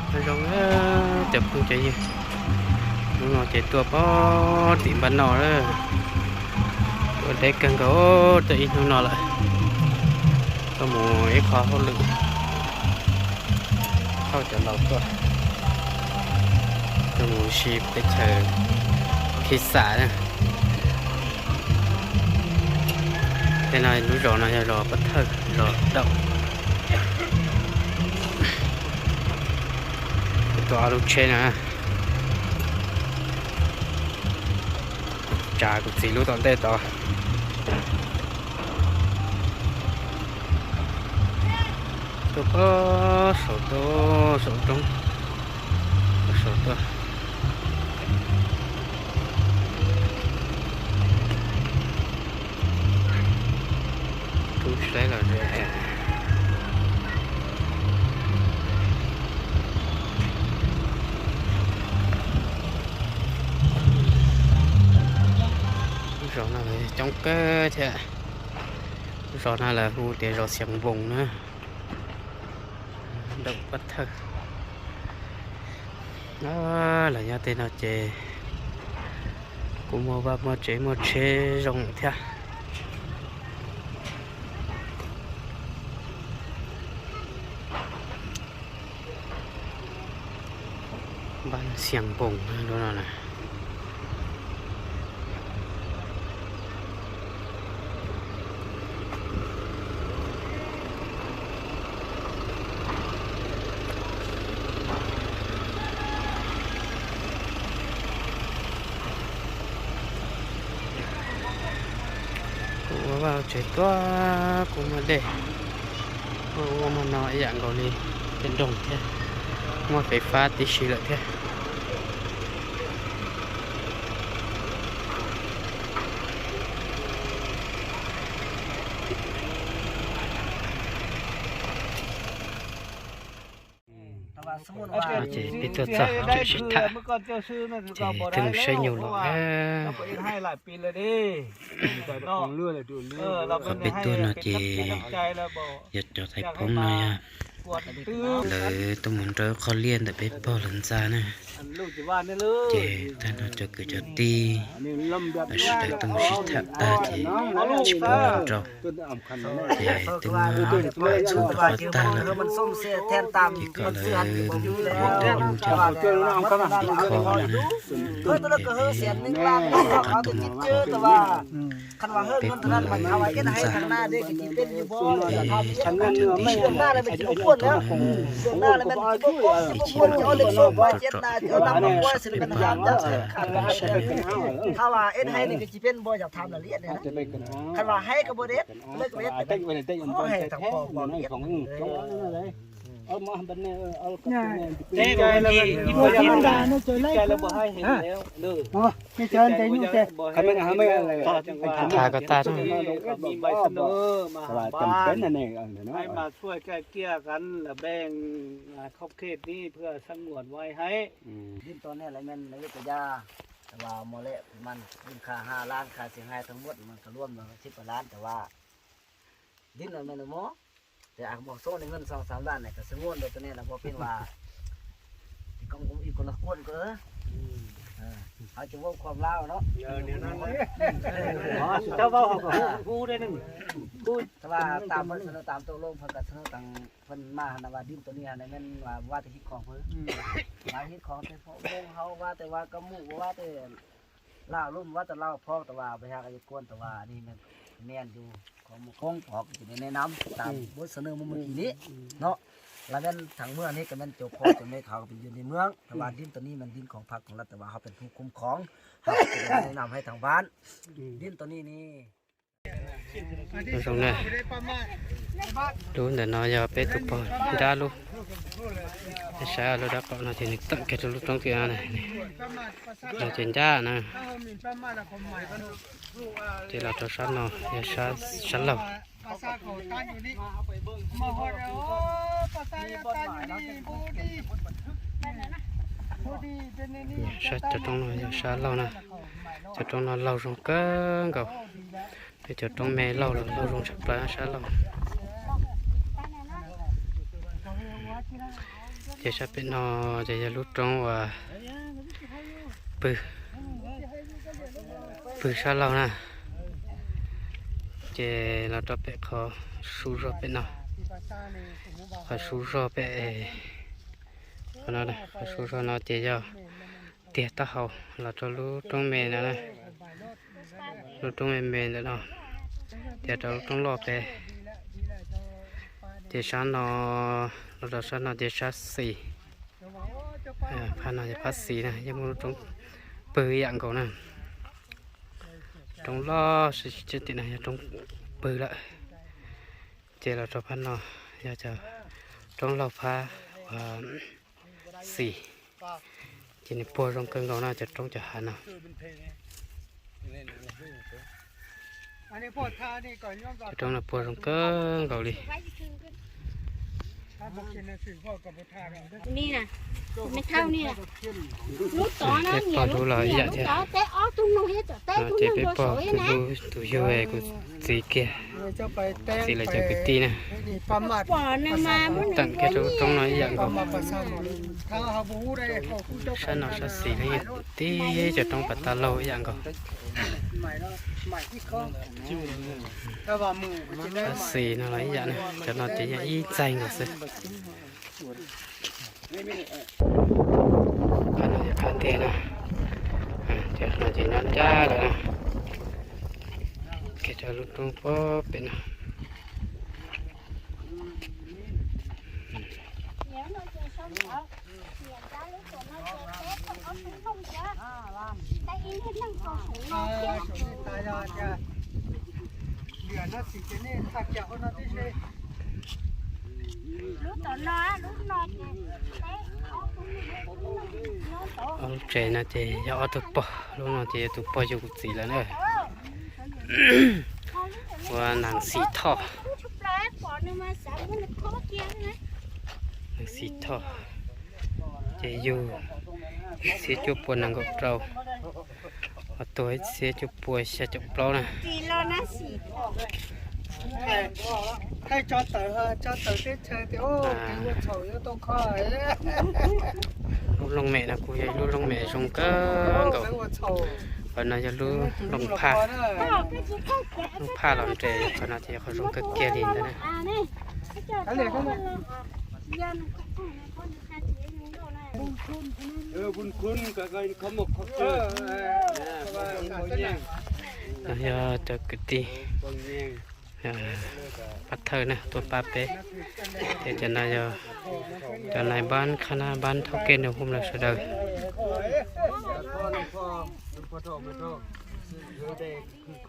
Nyob zoo cov phooj cov ywg, hnub no ces tuaj pem tim npaj no lawm, tuaj deb kawg nkaus, tuaj ib hnub no lawm, tuaj mus ib qho hauj lwm, thauj cov laus tuaj, tuaj mus si teb chaws Khij Xam na. Tej no lub zos no yog zos Pab Thawj, zos Daum. Tuaj ob lub tsheb na, tsa kuv txiv lub tom ntej tod. Tuaj pem saum, tuaj saum roob, tuaj saum tuaj. Tub saib los ze. Lub zos no lawv coob kawg thiab. Lub zos no lawv hu tias zos Xiav Npoos na, Daum Pab Thawj. Lawv nyob tej no ces kuj muaj vaj muaj tsev muaj tsheb zoo thiab. Npaj Xiav Npoos no na. Kuj ua vaj tsev tuaj, kuj muaj dej, kuj ua muaj no ib yam nkaus li tej nroog thiab, muaj fais fab tib si lawm thiab. Ces peb tuaj txog tseem sib tham, ces twb mus saib nyuj los. Qhov peb tuaj no ces yog cov thaiv phoob no yog lawv tuaj mus nrau qhov liaj ntawm peb pog lawv ntxa na. Ces tag no cov kwv cov tij sawv daws tuaj mus sib tham tag ces tsis pub los nrau, ces twb muab txhub rau qhov tag lawm, ces kom lawv yuav tau nyuj coj ib qho no na. Ces peb rov qab tuaj mus kho, peb pog lawv ntxa, peb cov kwv cov tij sawv daws tuaj mus kho, ib chim no ces rov rov peb pog lawv ntxa, peb sawv daws tuaj mus kho. Tham kom tag. ดินตอนนี้อะไรมันระยะยาว แต่ว่าหมดแล้วมันดินค่าห้าล้านค่าเสียหายทั้งหมดมันก็รวมแล้วสิบกว่าล้าน แต่ว่าดินมันไม่ได้หมด แต่อาจบอกส่งในเงินสองสามล้านเนี่ยก็สงวนโดยตัวนี้นะ เพราะเป็นว่าที่กองอุ้มอีกคนละคนก็เออ เออ เขาจะว่าความลาวเนาะ เออ เดี๋ยวนั้นเลย อ๋อ เจ้าเว้าเขาก็ฮู้ ฮู้ได้หนึ่ง ฮู้ แต่ว่าตามเพิ่นเสนอตามตกลงเพิ่นก็เสนอทาง เพิ่นมาหั่นนะว่าดินตัวนี้หั่นนะแม่นว่าว่าแต่ฮิตของเพิ่น อืม ว่าฮิตของแต่พวกวงเฮาว่าแต่ว่ากำหมู่ว่าแต่ลาวลุ่มว่าแต่ลาวพอกแต่ว่าไปหาก็จะกวนแต่ว่าอันนี้แม่นแม่นอยู่ของหมู่คงพอกจะได้แนะนำตาม อืม บทเสนอมาเมื่อกี้นี้ อืม เนาะ แล้วแม่นทางเมืองนี้ก็แม่นเจ้าพ่อเจ้าแม่เขาก็เป็นอยู่ในเมือง แต่ว่า อืม ดินตัวนี้มันดินของพรรคของรัฐ แต่ว่าเขาเป็นผู้คุ้มครอง เขาก็จะได้แนะนำให้ทางบ้าน อืม ดินตัวนี้นี่ Zoo na, lub ntawm no yog peb tus pog nrab lub, peb saib lub dab qaum no ces nws tawm kiag rau lub roob tim no na, no ces ncaj na. Ces los rau sab no yog sab laug. Sab cov roob no yog sab laug na, cov roob no laug zoo kawg nkaus. Peb cov roob me laug los laug zoo tshaj plaws sab laug. Ces sab pem no ces yog lub roob uas pw, pw sab laug na. Ces los rau pem qhov sub zog pem no, qhov sub zog pem, qhov no, qhov sub zog no ces yog tiag taub hau los rau lub roob me no, lub roob me me ntawm no, tiag rau lub roob loj pem. Ces sab no, los rau sab no ces sab xis. Phab no yog phab xis na, yeej muaj lub roob pw ib yam nkaus na. Roob loj tim no yog roob pw lawm. Ces los rau phab no yog cov roob laug phab uas xis. Ces nws puag zoo kawg nkaus no, cov roob cov hav no. Cov roob no puag zoo kawg nkaus li. Peb pog hlub los ib yam thiab. Ces peb pog hlub tus hlub tus yug kuv txiv kiag. Txiv lawv cov kwv tij na. Teem kiag rau roob no ib yam nkaus. Sab no sab xis los yeej tib cov roob pas tas laug ib yam nkaus. Sab xis no los ib yam na, cov no ces yeej ib txaig nkaus xwb. Phab no yog phab ntiag na, cov no ces nyob ncaj lawm na. Kiag rau lub roob puag pem no. Ob lub tsev no ces yog ob tug pog, lub no ces yog tus pog yug kuv txiv lawm na. Ua Nees Xis Thoj. Nees Xis Thoj ces yug ib txhiab cuaj pua nees nkaum rau, ho tuag ib txhiab cuaj pua xya caum plaub na. Lub looj mem no kuj yog ib lub looj mem zoo kawg nkaus. Qhov no yog lub looj phaj, looj phaj los nres, qhov no ces yog qhov zoo kawg kiag li ntawd na. No yog cov kwv tij pab thawj na tuaj pab peb. Ces cov no yog cov nais npab qhab nab npab thaub kej nus hu lawm sawv daws.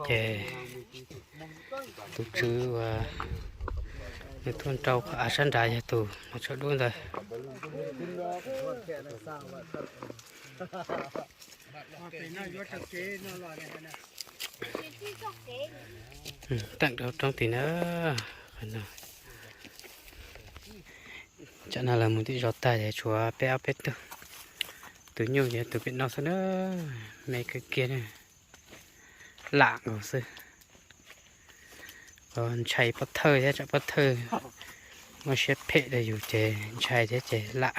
Ces tus tswv uas nws tuaj rau qhov av sab nrad yog tus no tshav dub ntawd. Teem rau roob tim na. Tsam no lawv mus tim zos tag ces tshuav peb ob peb tug. Tus nyuj ces tus pem no xwb na, me kawg kiag na, lam nkaus xwb. Ntshai pov thawj thiab, tsam pov thawj muaj siab phem rau yus ces ntshai thiab ces lam.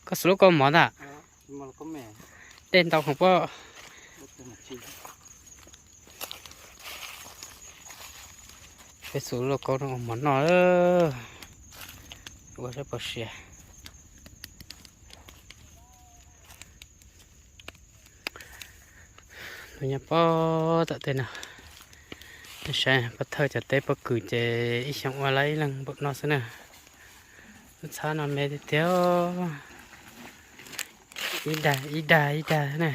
Koj xuv lub kaus mom ntag. Dej ntau heev pob. Peb xuv lub kaus mom noj, ua saib puas siav. Nws nyob pob tom tej no, saib pov thawj cov teb pob kws ces ib xyoos ua lawm ib leeg npaum no xwb na. Lub txhab no me tiag tiag, ib dag ib dag ib dag na.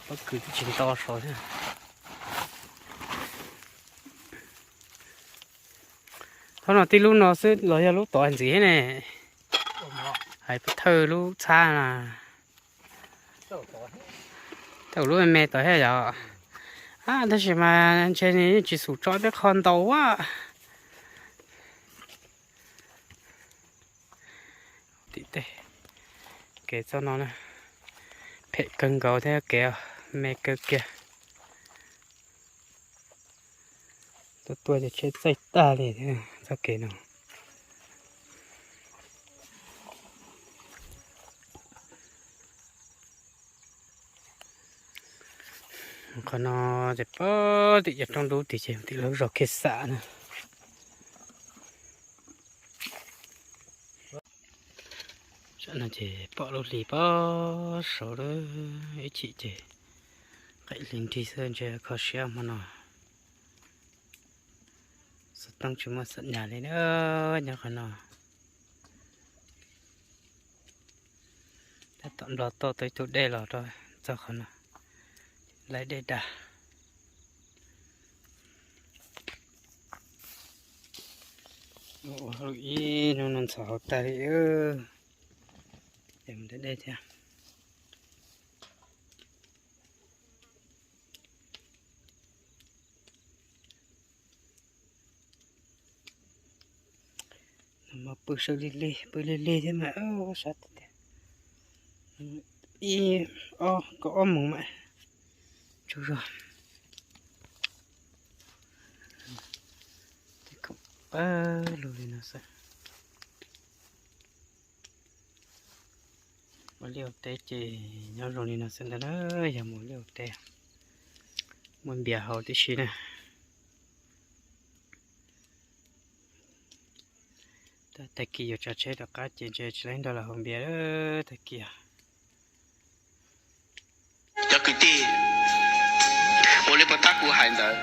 Pob kws twb tsis nto saud thiab. Thaum no tib lub no xwb los yog lub tod ntxiv ne. Hais pov thawj lub txhab na. Thaum lub me me tod thiab yom. Tab sis mas ntshe nws yeej tsis xum tso tej qho ntau a. Tim tej kev txoj no na, phem kawg nkaus thiab kev me kawg kiag. Tuaj tuaj ces tsheb txaij tag li thiab txoj kev no. Qhov no ces pom tim cov roob dub tid ces tim lub zos Khej Xam na. Tam no ces pom lub hli pab saud lawm, ib chim ces qaim hli nrig xwb, ntshe kho siab hmo no. Xov tooj tsis muaj xam nyas li na, nyob qhov no. Tab tom nplo toj tau ib tug dej los rau txog qhov no, laij dej da. Ua ib hnub no ntxhov hauv tag li, es mus da dej thiab. Mas pw sawv lig lig, pw lig lig thiab mas sab tiag tiag. Ib, ob, kaum ob moos mas tsaug zog. Tej khoom pab lug li no xwb. Ua liaj ua teb ces nyob zoo li no xwb ntag na, yog mus liaj ua teb, muaj npias haus tib si na. Tag kis yuav tsav tsheb rov qab ces ntshe tsis laib nrog lawv haus npias tag kis. Cov kwv tij, ua li puas tab kuv hais ntawd,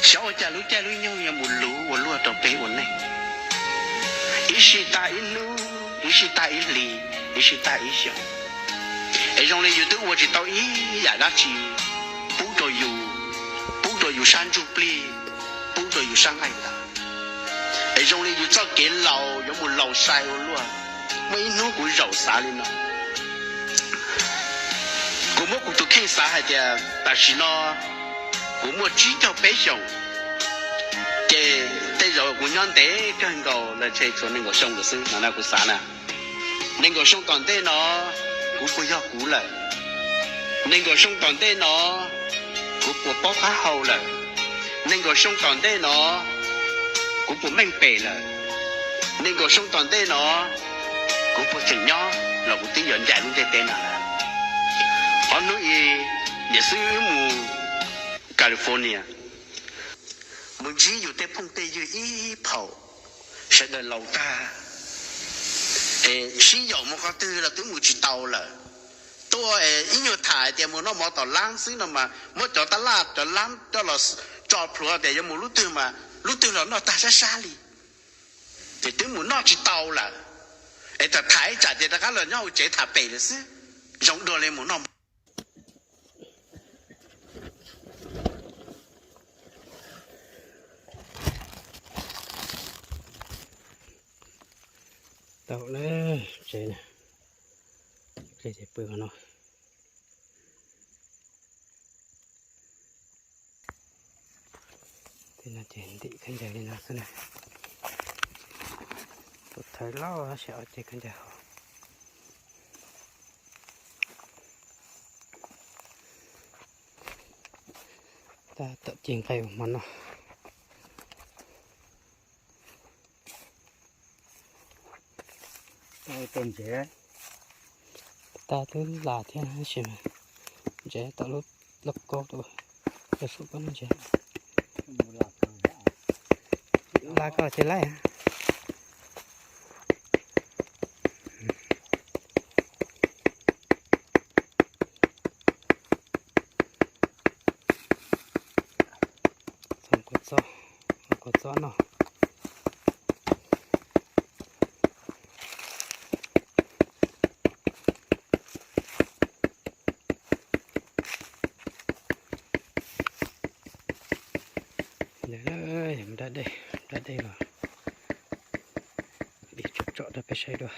xyov ua cas lub caij lub nyoog yuav mus luv ua luaj rau peb ua neej. Ib sij tag ib hnub, ib sij tag ib hlis, ib sij tag ib xyoos, es zoo li yus twb ua tsis tau ib yam dab tsi pub rau yus, pub rau yus sab ntsuj plig, pub rau yus sab nqaij tawv, es zoo li yus txoj kev laus yuav mus laus sai ua luaj. Muaj ib hnub kuv zaum xav li no, kuv muab kuv tus kheej xav hais tias tam sim no kuv muaj tsib caug peb xyoos, ces tej zaum kuv nyob ntev kawg nkaus los ntshe tshuav nees nkaum xyoo lawm xwb no na, kuv xav na. Nees nkaum xyoo tom ntej no kuv puas yog kuv lawm? Nees nkaum xyoo tom ntej no kuv puas paub qab hau lawm? Nees nkaum xyoo tom ntej no kuv puas meej pem lawm? Nees nkaum xyoo tom ntej no kuv puas tseem nyob los kuv twb yuav ncaim lub ntiaj teb no lawm? Ob hnub ib, niam xib hwb mus California, mus ntsib yus tej phooj tej ywg ib phaum, sawv daws laus tag, es sib yaum mus qhov twg los twb mus tsis tau lawm. Tuaj es ib nyuag tham hais tias mus noj mov tom lab xwb no mas muab cov tab laj cov lab coj los tso plhuav tias yuav mus lub twg mas lub twg los noj tag sab sab li, ces twb mus noj tsis tau lawm. Es tham tham ib tsam ces rov qab los nyob hauv tsev tham pem lawm xwb, zoo dua li mus noj mov. Tau lawm tsev na, pw no. Tej no ces ntim khaub ncaws li no xwb na. Tus thawv loj tab sis ob cev khaub ncaws hauv. Tab tom ci nqaij ua hmo noj. Tab twb las thiab tab sis mas ntsev tom lub lauj kaub rau saum koj ntsev. Las koj ces laib. Txhob kua txob, kua txob no. Yog da dej, da dej los ib tsom tsom rau peb saib dua.